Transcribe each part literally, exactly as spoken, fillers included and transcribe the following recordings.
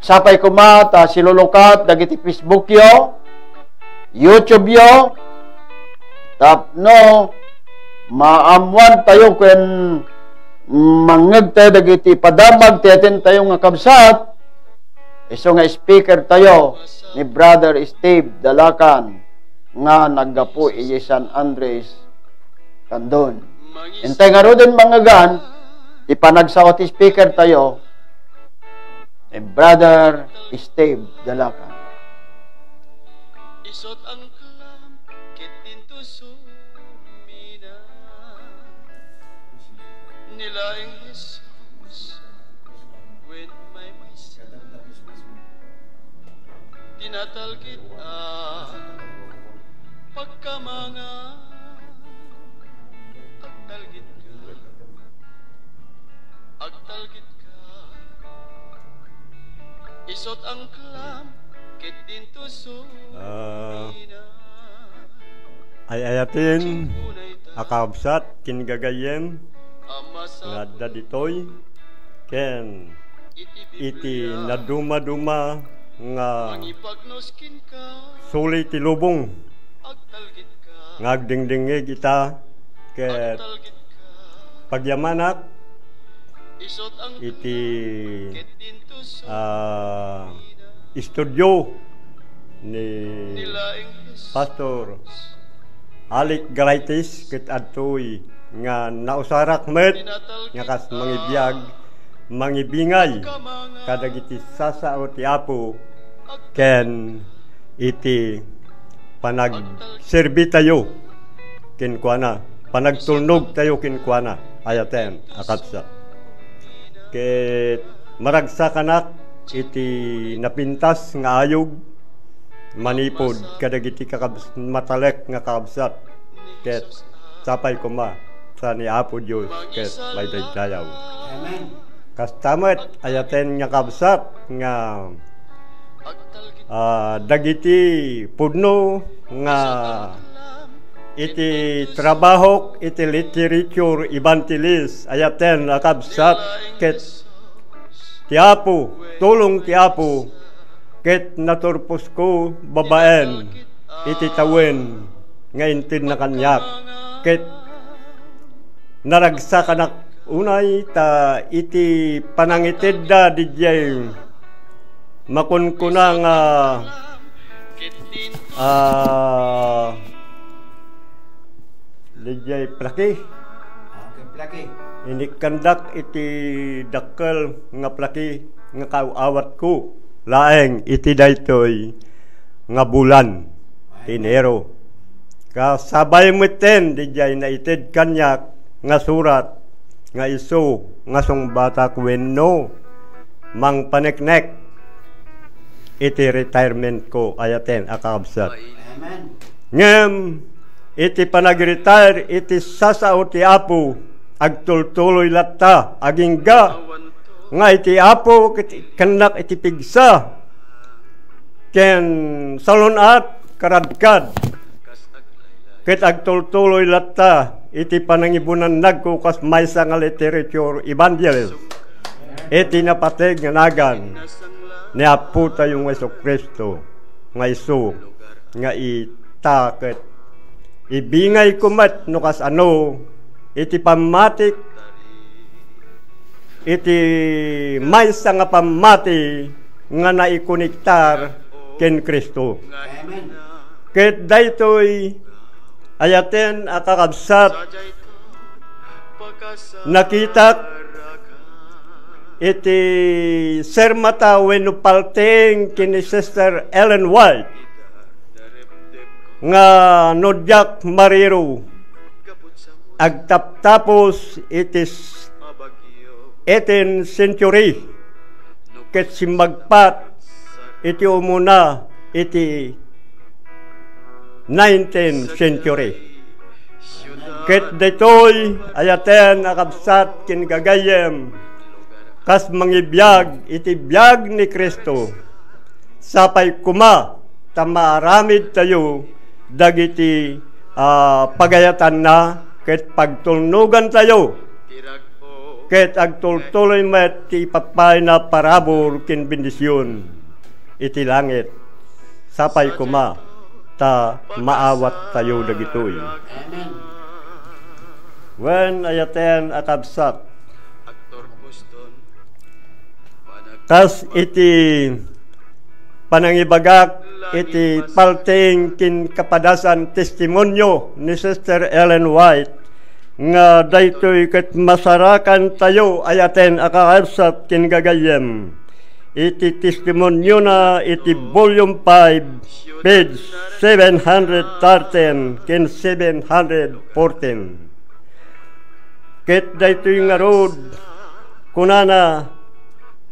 Sapay koma ta silulukat dagiti Facebook yo, YouTube yo, tapno maammuan tayo ken mangngeg tayo dagiti padamag ti atin tayo nga kabsat, isu nga speaker tayo ni Brother Steve Dalacan nga naggapu iti San Andres, Candon. Intay ngaruden mangngegan ti panagsao ti speaker tayo, ni Brother Steve Dalacan. Isut' angklam ket dinto sumina ni laeng Jesus wen maymaysa. Tinatalged a pagkamanga, agtalgedka, agtalgedka. Isut' angklam ket dinto sumina. Ah, ay-ayaten a kabsat ken gagayyem nga adda ditoy ken iti nadumaduma nga suli ti lubong nga agdingdingngeg ita ket pagyamanak iti, ah, studio ni Pastor Alec Galaitis ket adtoy nga nausarak met nga kas mangibiag, mangibingay kadagiti sasao ti Apo ken iti panagserbitayo kenkuana, panagtulnogtayo kenkuana, ayaten a kabsat. Ket maragsakanak iti napintas nga ayog manipud kadagiti kakabs-, matalek nga kakabsat, ket sapay koma sa ni Apo Dios ket maidaydayaw. Amen. Kasta met, ayaten nga kabsat nga, ah, dagiti pudno nga iti trabahok iti literature evangelist, ayaten a kabsat ket ti Apo, tulong ti Apo, ket naturposko babaen iti tawen nga intedna kaniak, ket naragsakanak unay ta iti panangitedda didiay makunkuna nga, ah, didiay plaki. Okay, plaki. Inikkandak iti dakkel nga plaki nga kaaw-awatko laeng iti daytoy nga bulan ti Enero. Kasabay metten didiay naited kaniak nga surat nga isu nga sungbatak wenno mangpaneknek iti retirement ko, ayaten a kakabsat. Amen. Ngem iti panag-retire iti sasao ti Apo, agtultuloy latta, agingga nga iti Apo ket ikkannak iti pigsa ken salun-at karadkad. Ket agtultuloy latta iti panangibunannagko kas maysa nga literature evangelist iti napateg nga nagan ni Apotayo nga Jesu-Cristo, nga isu nga ita ket ibingayko met no kasano iti pammatik iti maysa nga pammati nga naikonektar ken Cristo. Amen. Ket daytoy ayaten a kakabsat, nakitak iti sermata wenno paltiing ken ni Sister Ellen White nga no diak mariro, agtaptapos iti s-, eighteen century ket simmagpat iti umuna iti nineteenth century. Ket daytoy ayaten a kabsat ken gagayyem, kas mangibiag iti biag ni Cristo, sapay koma ta maaramidtayo dagiti, ah, pagayatanna ket pagtulnogantayo ket agtultuloy met ti ipapayna parabur ken bendision iti langit. Sapay koma ta maawattayo dagitoy. Amen. Wen, ayaten a kabsat, kas iti panangibagak iti palting ken kapadasan testimonio ni Sister Ellen White, nga daytoy ket masarakantayo ayaten a kakabsat ken gagayyem. Iti testimoniona iti volume five, page seven hundred thirteen ken seven hundred fourteen. Ket daytoy ngarud, kunana,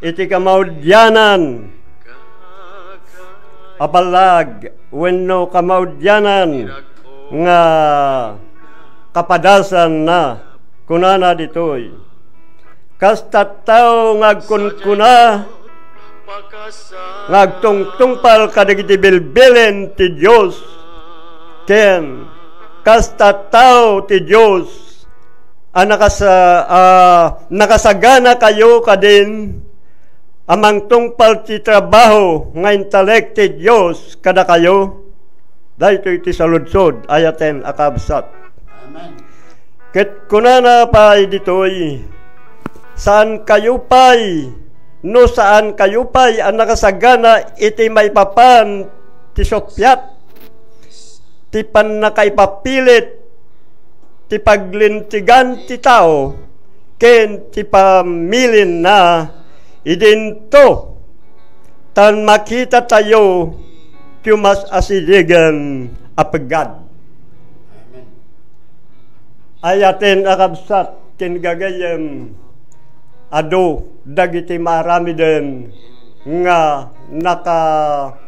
iti kamaudianan a ballag wenno kamaudianan nga kapadasanna, kunana ditoy, kas tattao nga agkunkuna nga agtungtungpal kadagiti bilbilin ti Dios, ken kas tattao ti Dios a nakasa-, a nakasaganakayo kadin a mangtungpal ti trabaho nga intalek ti Dios kadakayo. Daytoy ti saludsod, ayaten a kabsat. Amen. Ket kunana pay ditoy, saankayo pay, no saankayo pay a nakasagana iti maipapan ti suppiat, ti pannakaipapilit, ti paglintigan ti tao, ken ti pamilinna idinto, tan makitatayo ti mas asidegen a peggad. Amen. Ayaten a kabsat ken gagayyem, adu dagiti maaramiden nga naka-am-amak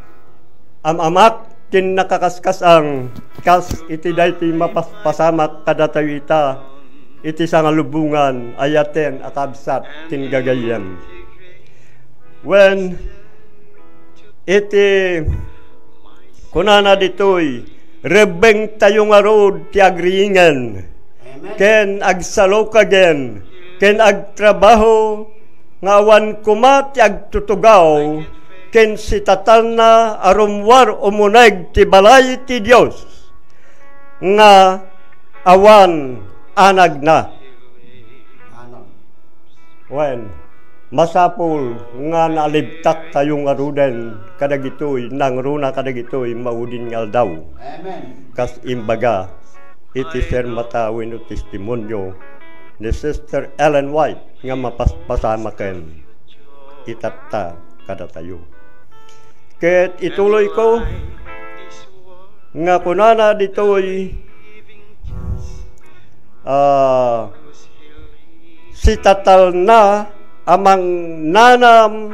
ken nakakaskas-ang kas iti daytoy mapaspasamak kadatayo ita iti sangalubongan, ayaten a kabsat ken gagayyem. Wen, iti kunana ditoy, rebbengtayo ngarud ti agriingen, amen, ken agsalukagen, ken agtrabaho nga awan koma ti agtutugaw ken sitatalna a rummuar umuneg ti balay ti Dios nga awan anagna. Wen, masapul nga naalibtaktayo ngaruden kadagitoy, nangruna kadagitoy maudin nga aldaw. Amen. Kas imbaga iti sermata wenno testimonio ni Sister Ellen White nga mapaspasamaken itatta kadatayo. Ket ituloyko nga kunana ditoy, ah, sitatalna a mangnanam,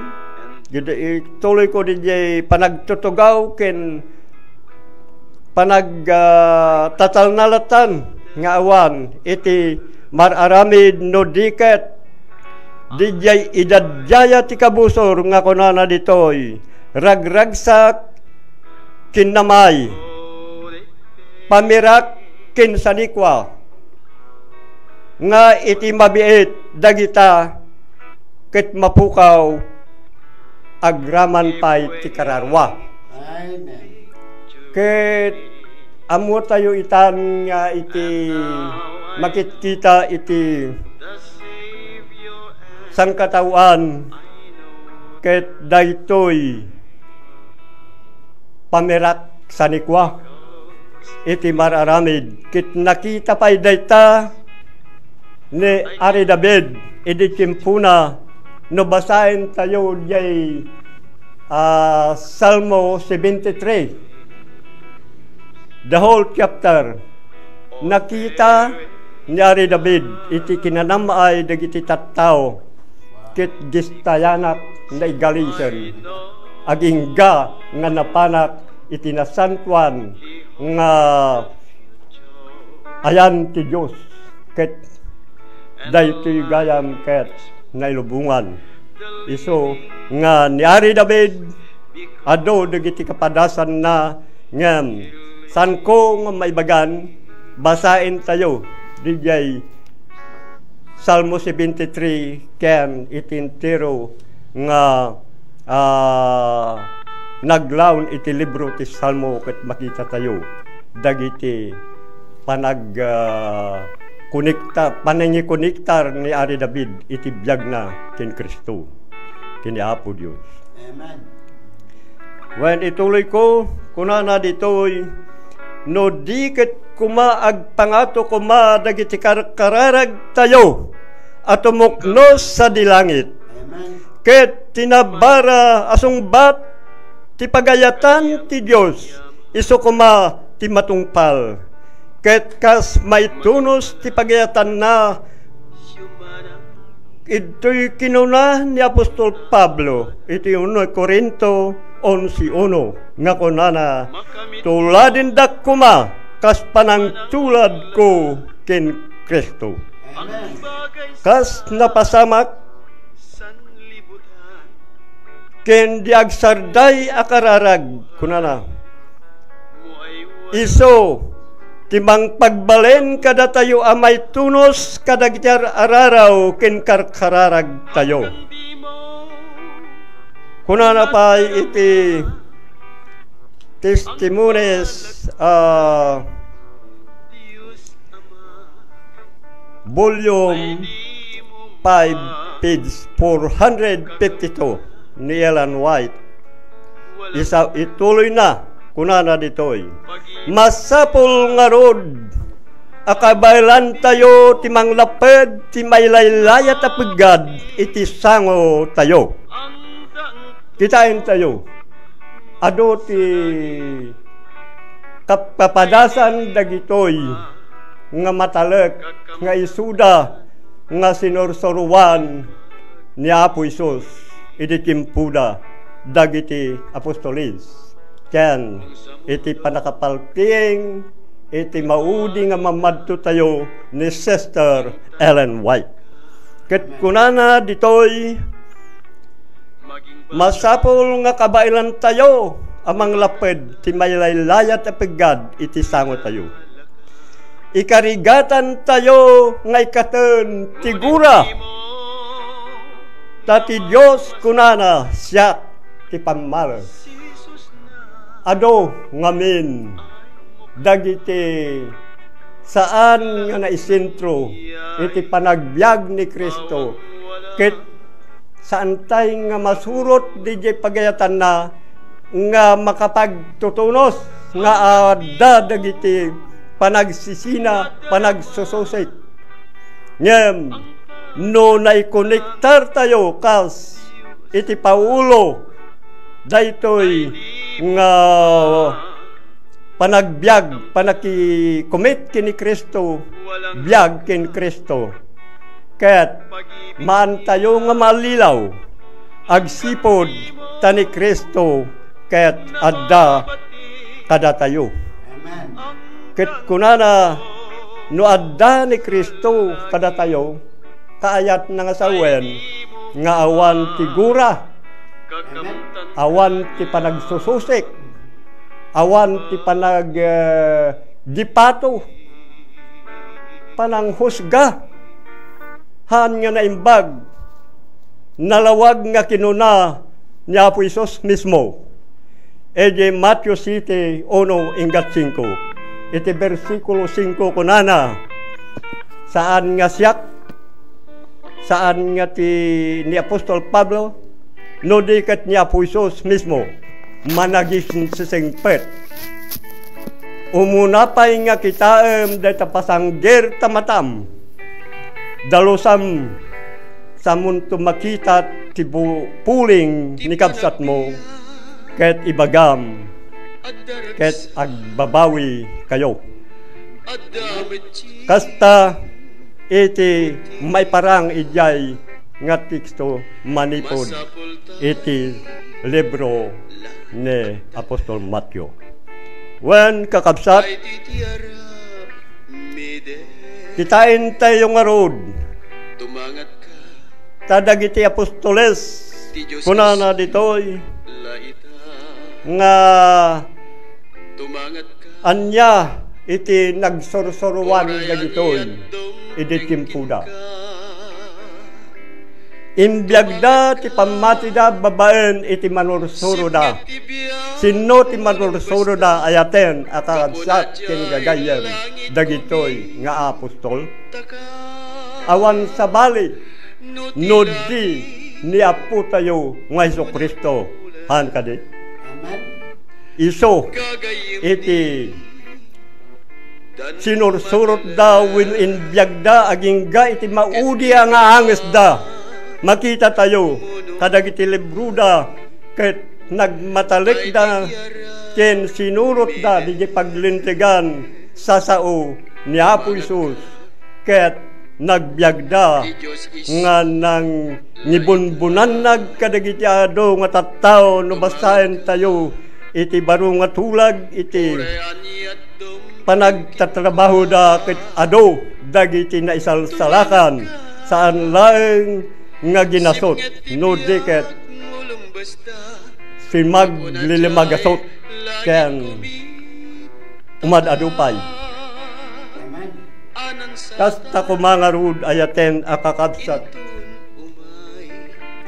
ituloyko didiay panagtutugaw ken panag, ah, tatalna latta nga awan iti mar-aramid no di ket didiay idaddiaya ti kabusor nga kunana ditoy, ragragsak, kinnamay, pamirak, ken sanikua, nga iti mabiit dagita ket mapukaw agraman pay ti kararua. Amen. Ket ammotayo itan nga iti makitkita iti sangkataoan ket daytoy pamirak sanikua iti mar-aramid ket nakita pay dayta ni Ari David idi tiempona, no basaentayo diay, ah, Salmo seventy-three, the whole chapter. Nakita ni Ari David iti kinanam-ay dagiti tattao ket gistayanak naigalisen. Agingga nga napanak iti nasantoan nga ayan ti Dios, ket daytoy gayam ket nailubongan. Isu nga ni Ari David, adu dagiti kapadasanna, ngem saanko nga maibagan, basaentayo didiay Salmo seventy-three ken iti entero nga, ah, naglaon iti libro ti Salmo ket makitatayo dagiti panag, ah, konekta-, panangikonektar ni Ari David iti biagna ken Cristo, ken ni Apo Dios. Amen. Wen ituloyko, kunana ditoy, "No di ket koma agpangato koma dagiti karkararagtayo a tumuknos sadi langit, Amen. Ket tinabara a sungbat ti pagayatan ti Dios, isu koma ti matungpal. Ket kas maitunos ti pagayatanna, Idtoy kinuna ni apostol Pablo iti uno Corinto onse uno nga kunana, "Tuladendak koma kas panangtuladko ken Cristo." Amen. Kas napasamak ken di agsarday a kararag, kunana, isu ti mangpagbalen kadatayo a maitunos kadagiti ar-araraw ken karkararagtayo. Kunana pay iti Testimonies, ah, Volume five, page four hundred fifty-two ni Ellen White. Isa, ituloy na, kunana ditoy, "Masapul ngarud a kabaelantayo ti manglapped ti mailaylayat a peggad iti sangotayo." Kitaentayo, adu ti kapkapadasan dagitoy nga matalek nga isuda nga sinursuroan ni Apo Jesus idi tiempoda dagiti apostoles ken iti pannakapaltiing iti maudi nga mamadtotayo ni Sister Ellen White. Ket kunana ditoy, "Masapul nga kabaelantayo a manglapped ti mailaylayat a peggad iti sangotayo. Ikarigatantayo nga ikkaten ti gura, ta ti Dios kunana, siak ti pammales." Adu ngamin dagiti saan nga naisentro iti panagbiag ni Cristo, ket saantay nga masurot didiay pagayatanna nga makapagtutunos nga adda dagiti panagsisina, panagsususik. Ngem no naikonektartayo kas iti Paolo, daytoy nga panagbiag, panakikumit ken ni Cristo, biag ken Cristo. Ket maantayo nga mallilaw agsipud ta ni Cristo ket adda kadatayo. Amen. Ket kunana, no adda ni Cristo kadatayo, kaayatna nga sawen nga awan ti gura, Amen. Awan ti panagsususik, awan ti panag, eh, dipato, pananghusga. Haan nga naimbag, nalawag nga kinuna ni Apo Jesus mismo. Idiay Mateo siete, uno hanggang singko. Iti bersikulo singko kunana, "Saan nga siak, saan nga ti ni Apostol Pablo, no di ket ni Apo Jesus mismo, managisisingpet. Umuna pay nga kitaem dayta pasangger ta matam, dalusam, samonto makita ti bu-, puling ni kabsatmo, ket ibagam, ket agbabawi kayo." Kasta iti maiparang idiay nga teksto manipud iti libro ni Apostol Mateo. Wen, kakabsat, kitaentayo ngarud ta dagiti apostoles, kunana ditoy, nga ania iti nagsursuroan dagitoy idi tiempoda. Imbiagda ti pammatida babaen iti manursuroda. Sinno ti manursuroda? Ayaten a kakabsat ken gagayyem dagitoy nga apostol. Awan sabali no di ni Apotayo nga Jesu-Cristo. Haan kadi? Amen. Isu iti sinursurotda wenno imbiagda agingga iti maudi a nga angesda. Makitatayo kadagiti libroda ket nagmatalekda ken sinurotda didiay paglintegan sa sao ni Apo Jesus. Ket nagbiagda nga nangibunbunannag kadagiti adu nga tattao no basaentayo iti baro nga tulag iti panagtatrabahoda ket adu dagiti naisalsalakan, saan laeng nga ginasot no di ket simaglilimagasot ken umad-adu pay. Kasta koma ngarud, ayaten a kakabsat,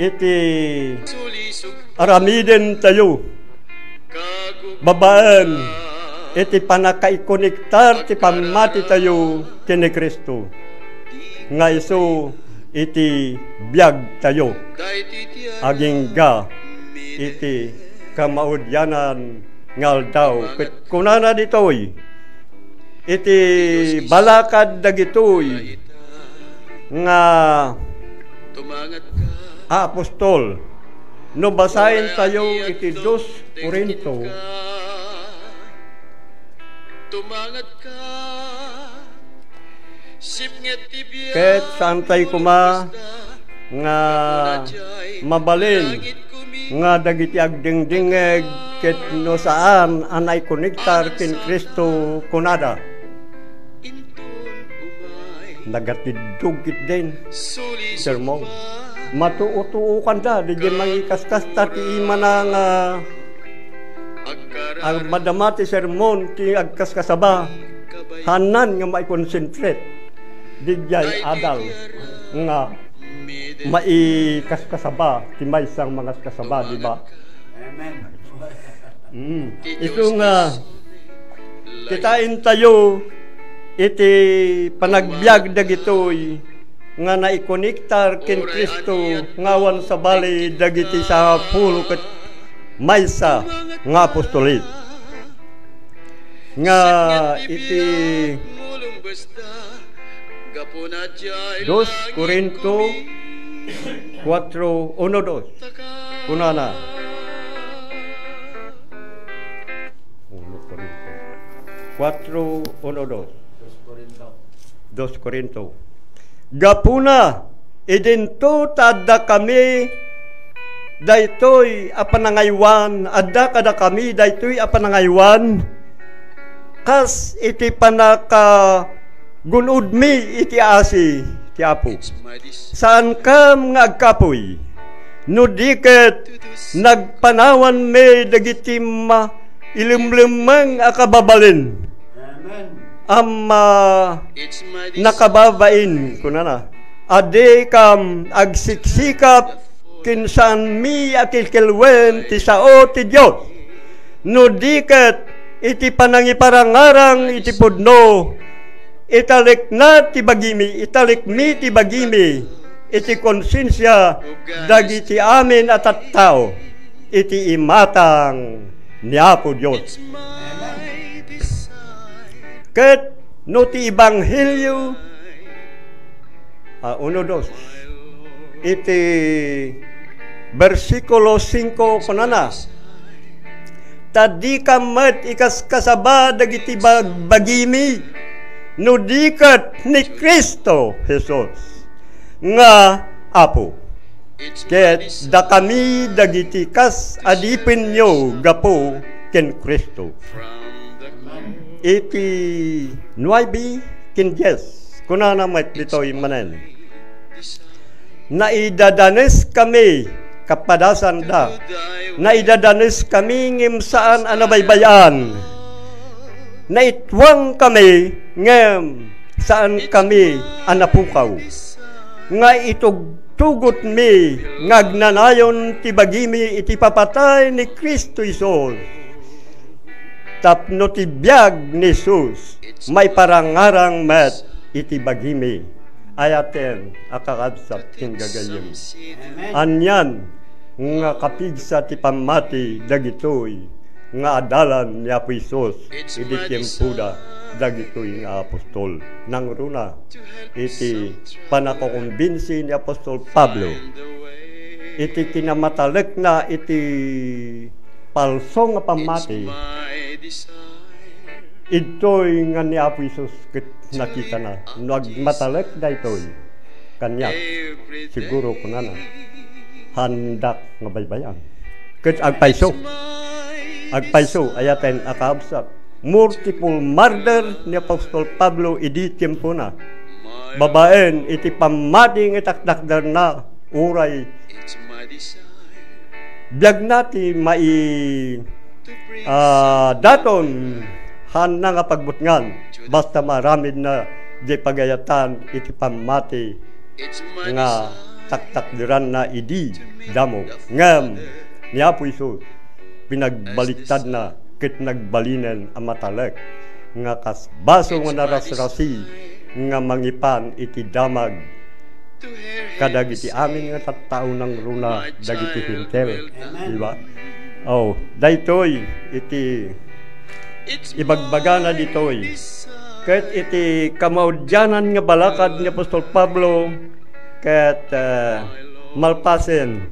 iti aramidentayo babaen iti pannakaikonektar ti pammatitayo ken ni Cristo, nga isu iti biagtayo agingga iti kamaudianan nga aldaw. Ket kunana ditoy, iti balakad dagitoy nga apostol, no basaentayo iti dos Corinto, ket saantay koma nga mabalin nga dagiti agdingdingngeg ket no saan a naikonektar ken Cristo, kunada. Nagatiddog ketdin sermon. Matuotuokanda, didiay mangikaskasta ti imana nga ag-, madama ti sermon ti agkaskasaba. Haanna nga maikonsentrate didiay adal nga maikaskasaba ti maysa nga mangaskasaba, di ba? Amen. Mm. Isu nga kitaentayo iti panagbiag dagitoy nga naikonektar ken Cristo nga awan sabali dagiti sangapulo ket maysa nga apostoles. Nga iti dos Corinto kuatro uno dos. Kunana. Uno Corinto kuatro uno dos. Dos Corinto. Gapuna, idinto ta addakami daytoy a panangaywan, adda kadakami daytoy a panangaywan, kas iti pannakagun-odmi iti asi ti Apo. Saankam nga agkapuy, no di ket nagpanawanmi dagiti mailemlemmeng a kababalin. Amen. Amma nakababain, kunana, a dikam agsiksikap ken saanmi a kikelwen ti sao ti Dios. No di ket iti panangiparangarang iti pudno, italekna ti bagimi, italekmi ti bagimi iti konsensia dagiti amin a tattao iti imatang ni Apo Dios. Ket no ti ebanghelio, a, uno, dos, iti bersikulo singko, kunana, ta dikam met ikaskasaba dagiti bagbagimi, no di ket ni Cristo Jesus nga Apo. Ket dakami dagiti kas adipenyo gapu ken Cristo. Iti nuebe ken dies, kunana met ditoy manen, naidadaneskami kapadasanda. Naidadaneskami ngem saan a nabaybay-an. Naitwangkami ngem saankami a napukaw. Nga itug- Sugotmi nga agnanayon ti bagimi iti papatay ni Cristo Jesus. Tapno ti biag ni Jesus maiparangarang met iti bagimi. Ayaten a kakabsat ken gagayyem. Amen. Anian nga kapigsa ti pammati dagitoy nga adalan ni Apo Jesus idi tiempoda dagitoy nga apostol. Nangruna iti panakokombinsi ni Apostol Pablo iti kinamatalekna iti palso nga pammati, idtoy nga ni Apo Jesus ket nakitana. No agmatalek daytoy kaniak, siguro kunana, "Haandak nga baybay-an." Ket agpayso. Agpayso, ayaten a kaabsat. Multiple murder ni Apostol Pablo idi tiempona. Babaen iti pammati nga itaktakderna, uray biagna ti mai-, ah, daton, haanna nga pagbutngan. Basta maaramidna di pagayatan iti pammati nga taktakderanna idi damo. Ngem ni Apo Jesus, pinagbaliktadna ket nagbalinen a matalek nga kas baso nga narasrasi nga mangipan iti damag kadagiti amin nga tattao nangruna dagiti Hentil. Amen. Di ba? Oh, daytoy iti ibagbagana ditoy. Ket iti kamaudianan nga balakad ni Apostol Pablo, ket, eh, malpasen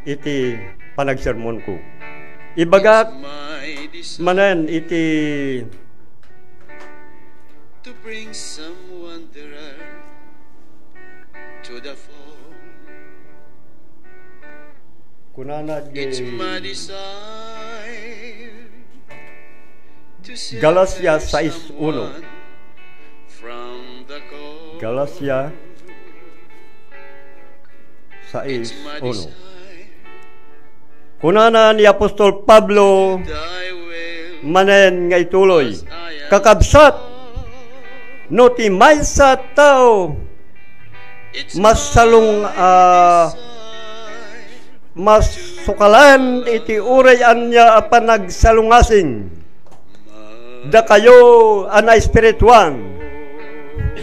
iti panagsermonko. Ibagak manen iti to bring some wanderer to the fold. Kunana di It's my desire to save Galacia sais uno. Someone from the cold. Galacia sais uno. Kunana ni Apostol Pablo manen nga ituloy, "Kakabsat, no ti maysa a tao masalung-, ah, masukalen iti uray ania a panagsalungasing, dakayo a naespirituan,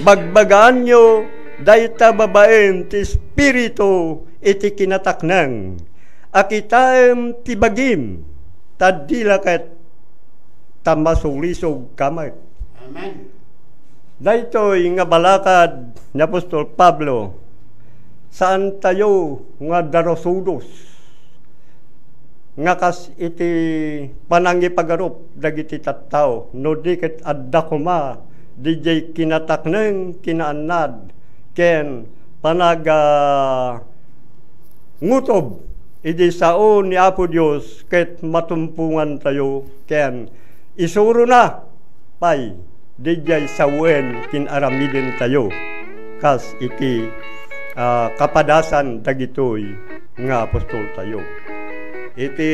bagbagaanyo dayta babaen ti Espiritu iti kinatakneng a kitaem ti bagim, ta di la ket ta masulisog ka met." Amen. Daytoy nga balakad ni Apostol Pablo, saantayo nga darusudos nga kas iti panangipagarup dagiti tattao, no di ket adda koma didiay kinatakneng, kinaannad, ken panag-, ah, ngutob idi sao ni Apo Dios ket matumpongantayo ken isurona pay didiay sawen ken aramidentayo kas iti, ah, kapadasan dagitoy nga apostoltayo. Iti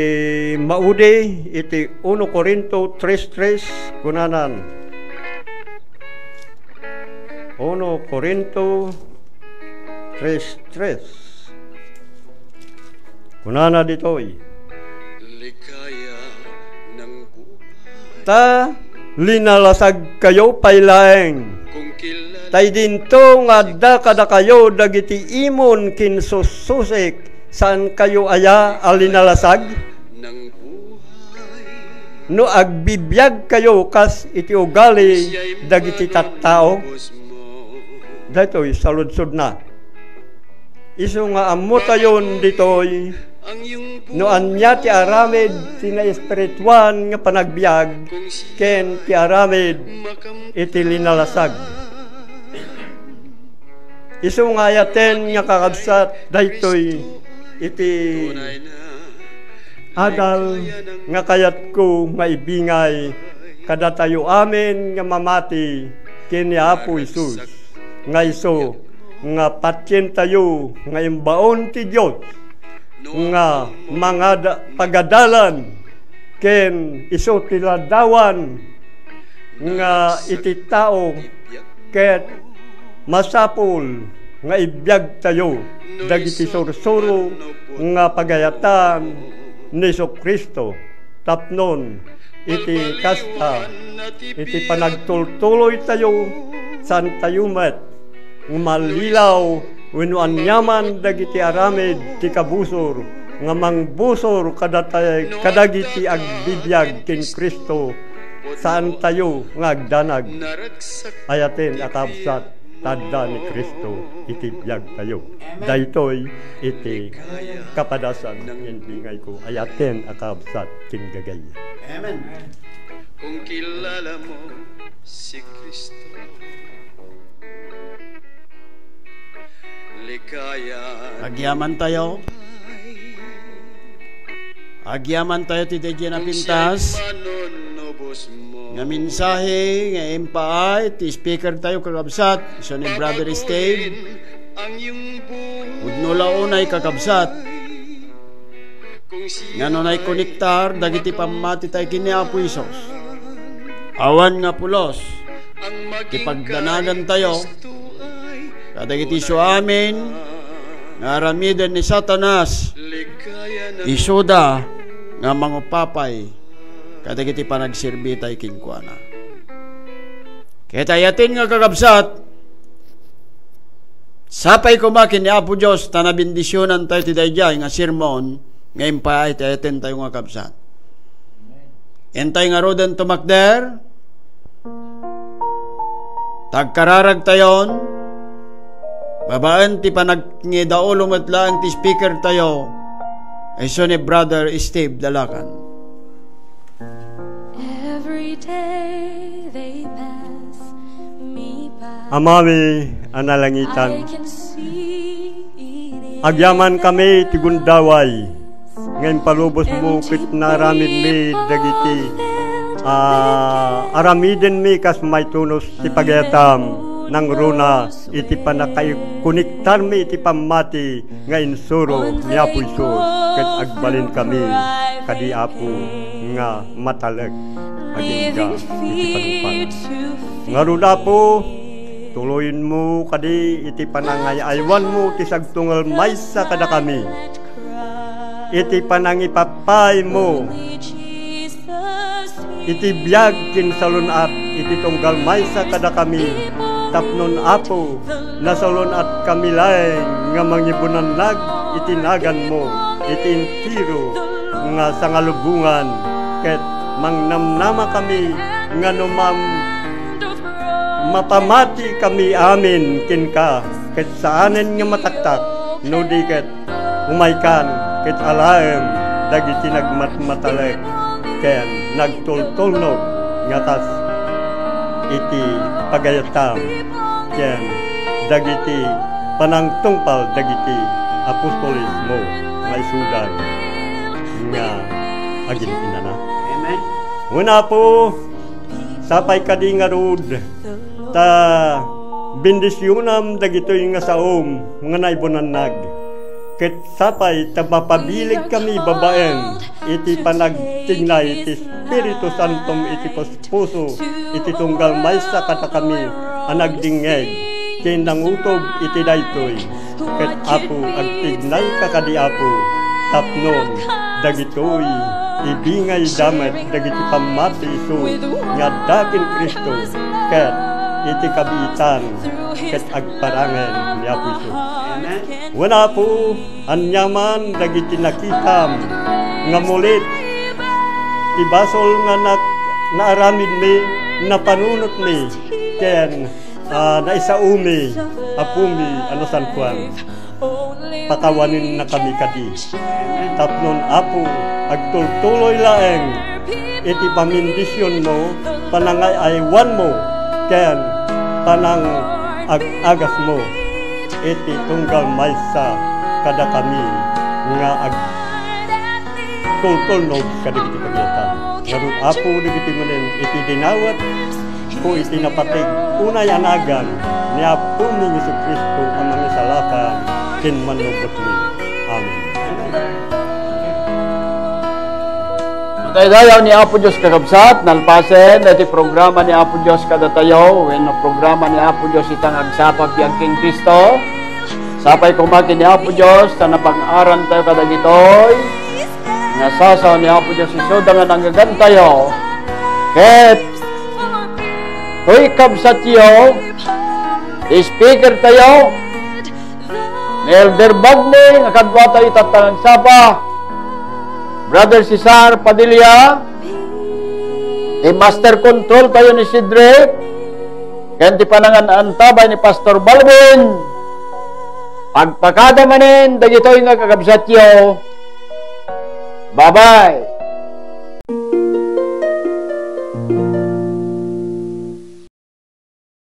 maudi iti uno Corinto tres tres, kunanan, uno Corinto tres tres. Kunana ditoy, "Ta linalasagkayo pay laeng. Ta idinto nga adda kadakayo dagiti imon ken sussusik, saankayo aya a linalasag?" No agbibiagkayo kas iti ugali dagiti tattao, daytoy saludsodna. Isu nga ammotayon ditoy no ania ti aramid ti naespirituan nga panagbiag ken ti aramid iti linalasag. Isu nga ayaten nga kakabsat daytoy iti adal nga kayatko nga ibingay kadatayo amin nga mamati ken ni Apo Jesus, nga isu nga patientayo nga imbaon ti Dios nga mangada-, pagadalan ken isu ti ladawan nga iti tao ket masapul nga ibiagtayo dagiti sursuro nga pagayatan ni Jesu-Cristo, tapnon iti kasta, iti panagtultuloytayo, saantayo met nga mallilaw wenno aniaman dagiti aramid ti kabusor nga mangbusor kadata-, kadagiti agbibiag ken Cristo, saantayo nga agdanag. Ayaten a kabsat, ta adda ni Cristo iti biagtayo. Amen. Daytoy iti kapadasan nga imbingayko. Ayaten a kabsat ken gagayyem. Amen. Kung kilala mo si Cristo, ligaya. Agyamantayo. Agyamantayo ti daydiay a napintas nga mensahe nga impaay ti speaker tayo, kakabsat, isu ni Brother Steve. Pudno la unay, kakabsat, nga no naikonektar dagiti pammati tayo ken ni Apo Jesus, awan nga pulos ti pagdanagan tayo kadagiti isu amin nga aramiden ni Satanas, isuda nga mangupapay kadagiti panagserbi tayo kenkuana. Ket ayaten nga, kakabsat, sapay koma ken ni Apo Dios ta nabendisionan tayo ti daydiay nga sermon nga impaay ti ayaten tayo nga kabsat. Intay ngaruden tumakder, tagkararagtayon, babaen ti panagngidaulo met laeng ti speaker tayo, isu ni Brother Steve Dalakan. Every day they pass me by. Amami a nalangitan. I can see it in Agyaman kami ti gundaway nga impalubosmo ket naaramidmi dagiti, ah, aramidenmi kas maitunos ti pagayatam, nangruna iti pannakaikonektarmi iti pammati nga insuro ni Apo Jesus, ket agbalinkami kadi, Apo, nga matalek agingga iti panungpal. Ngarud, Apo, tuloyenmo kadi iti panangay-aywanmo ti sagtungal maysa kadakami, iti panangipapaymo iti biag ken salun-at iti tunggal maysa kadakami, tapnon, Apo, nasalun-atkami laeng nga mangibunannag iti naganmo iti entero nga sangalubongan, ket mangnamnamakami nga no mam-, mapamatikami amin kenka, ket saanen nga mataktak, no di ket umaykan ket alaem dagiti nagmatmatalek ken nagtultulnog nga kas iti pagayatam ken dagiti panangtungpal dagiti apostolesmo nga isuda nga agin-inana. Amen. Wen, Apo, sapay kadi ngarud ta bendisionam dagitoy nga saom nga naibunannag. Ket sapay ta mapabiligkami babaen iti panagtignay ti Espiritu Santom iti puspuso iti tunggal maysa kadakami a nagdingngeg ken nangutob iti daytoy. Ket, Apo, agtignayka kadi, Apo, tapnon dagitoy ibingayda met dagiti pammati isu nga adda ken Cristo ket iti kabiitan ket agparangen ni Apo Jesus. Amen. Wen, Apo, aniaman dagiti nakitam nga mulit ti basol nga nak-, naaramidmi, napanunotmi, ken, ah, naisaomi, Apomi a nasantoan. Pakawanennakami kadi. Tapnon, Apo, agtultuloy laeng iti pamendisionmo, panangay-aywanmo, ken panangag-agasmo iti tunggal maysa kadakami nga agtultulnog kadagiti pagayatan. Ngarud, Apo, dagiti manen iti dinawat ko iti napateg unay a nagan ni Apomi Jesu-Cristo a Mangisalakan ken Mannubotmi. Amen. Mataydayaw ni Apo Dios, kakabsat, nalpasen daytoy programa ni Apo Dios kadatayo, wenno programa ni Apo Dios ita nga agsapa biag ken Cristo. Sapay koma ken ni Apo Dios ta napang-aran tayo kadagitoy nga sasao ni Apo Dios isuda nga nanggagantayo. Ket toy kabsatyo, speaker tayo, ni Elder Bagni nga kadua tayo itattang agsapa, Brother Cesar Padilla, ti master control tayo ni Cedric, ken ti panangan-antabay ni Pastor Balwin. Pagpakada manen dagitoy nga kakabsatyo. Bye-bye.